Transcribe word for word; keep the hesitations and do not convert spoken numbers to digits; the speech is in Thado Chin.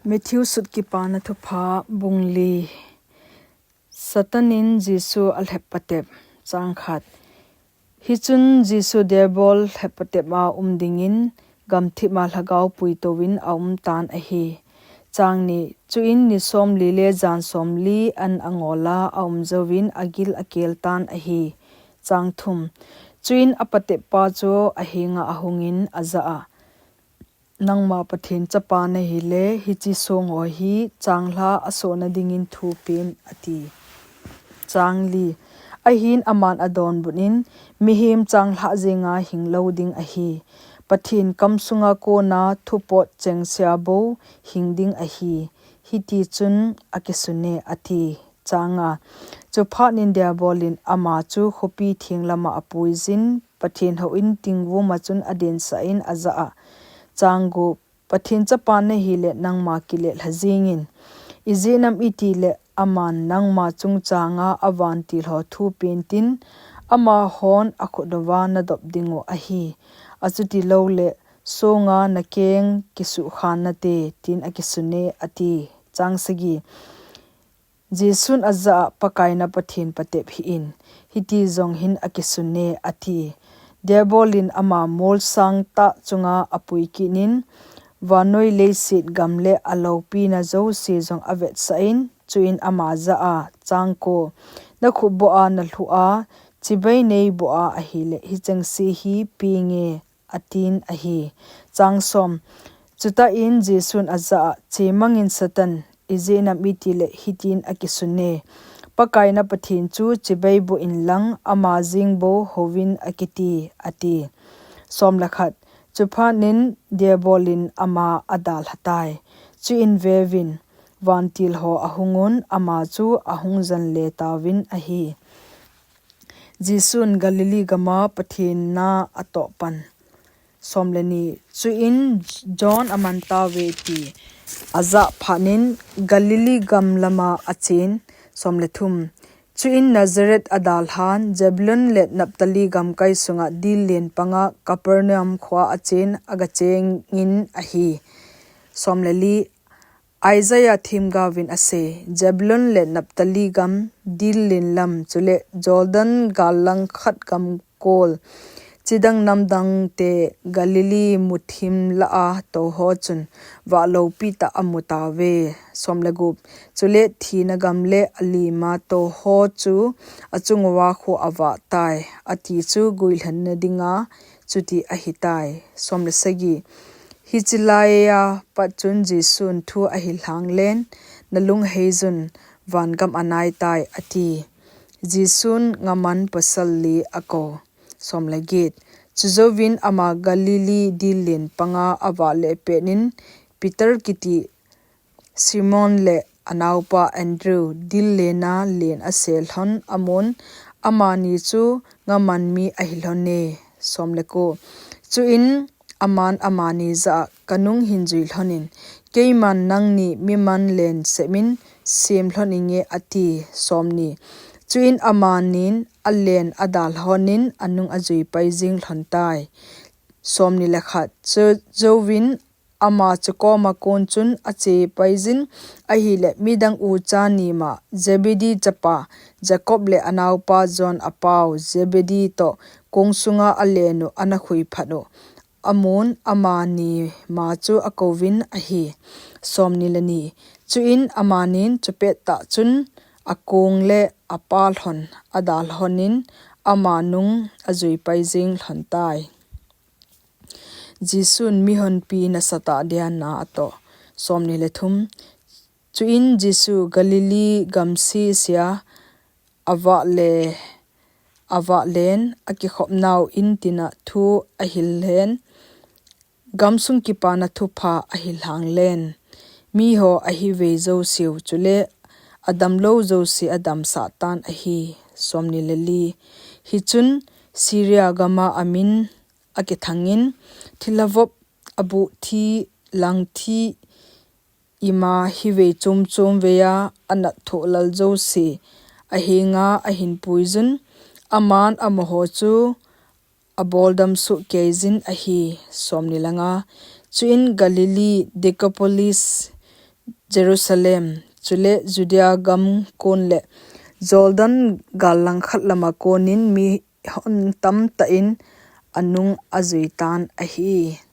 Matthew sut Kipana Thupha, bung li. Satan in Jesu alhep patep. Chang khat. Hichun Jesu Diabol lhep patep a um dingin gamthip a lhagao puitou in aum tan ahi. Chang ni. Chuin ni somli le jan somli an angol a aum jouvin agil akel tan ahi. Chang thum. Chuin apatep pa chu ahenga ahungin aja a, Nangma Pathen chapa nahile, hiche song ho hi changlhah a sohna dingin thupen, ati. Chang li. Ahin aman adonbut in, mihem changlhah jenga hinglou ding ahi. Pathen kamsunga kona thupot chengse a bou hing ding ahi. Hiti chun akisun e, ati. Chang nga. Chuphat in Diabol in ama chu khopi theng lama apuijin, Pathen houin tingvum a chun adensah in aja a, Chang gup. Pathen chapa nahile nangma kile lha jingin. Ijeh inem itile aman nangma chungchanga avantil ho thupen tin, amahon akhut uva nadop diu ahi. Achuti loule, songa nakeng kisukhan nate, tin akisun e, ati. Chang sagi. Jesun aja a, Pakai na Pathen patep hih in, hiti jong hin akisun e, ati. Diabol in ama molsang tah chunga apui kit in, vannoi leiset gam le aloupina jouse jong avetsah in, chuin ama ja a, Chang ko. Nakhup boh a nalhuh a, chibai neiboh a ahile, hichengse hi penge, atin ahi. Chang som. Chutah in Jesun aja a, Chemangin Satan, ijeh inem itile hitin akisun e, Pakai na Pathen chu chibai boh inlang, ama jeng bou houvin akiti, ati. Som le khat. Chuphat in Diabol in ama adalha tai. Chuin veuvin, vantil ho ahung un, ama chu ahung jan le tauvin ahi. Jesun Galilee gama Pathen na atoh pan. Som le ni. Chuin John aman tauve ti ajah phat in Galilee gam lama achen. Som le thum. Chuin Nazareth adalhan, Zebulun le Naphtali gamkai sunga dil len panga Capernaum khoa achen, agachengin ahi. Som le li. Isaiah themgaovin asei, Zebulun le Naphtali gam, dil len lam, chule Jordan gal langkhat gam kol, chidang namdang te Galilee muthim lah a touho chun, vah loupi tah amu tauve. Som le gup. Chule thina gam le alima touho chu achung uva kho avah tai, ati chu guilhenna dinga chuti ahitai. Som le sagi. Hiche laiya pat chun Jesun thu ahilhang len, nalung heijun, vangam anaitai, ati. Jesun ngaman pasal li akou. Som le get. Chujouvin ama Galilee dil len panga avah le pet in Peter kiti Simon le anaopa Andrew dil lena len ase lhon amun, amani chu ngaman mi ahi lhon e. Som le ko. Chuin aman amani jah a, kanung hin jui lhon in, keiman nangni miman len semin sem lhon inge ati. Som ni. Chuin amanin alen adalhon in anung ajui pai jing lhon tai. Som ni le khat. Chujouvin ama chukoma kon chun ache paijin ahile midang ucha nima Zebedee chapa Jacob le anaopa John apau Zebedee toh kong sunga alen u ana khui phat u amun amani ma chu akouvin ahi. Som ni le ni. Chuin amanin chupet tah chun akong le apa lhon adalhon in ama nung ajui pai jing lhon tai. Jesun mihonpi nasatah dia na atoh. Som ni le thum. Chuin Jesu Galilee gam sese a avah le, avah len, akikhopnau in tina thu ahil len, gamsung kipana thupha ahilhang len, miho ahivei jouseu chule adamlou jouse adamsah tan ahi. Som ni le li. Hichun Syria gama amin akithangin, thilha vop, abuh thi, lang thi, ima hivei chom chom veiya anat thoh lal jouse ahenga ahin puijun, aman amaho chu aboldam soh keijin ahi. Som ni le nga. Chuin Galilee, Decapolis, Jerusalem, chule Judea gam konle Jordan gal langkhat lama konin mihon tamtah in anung ajuitan ahi.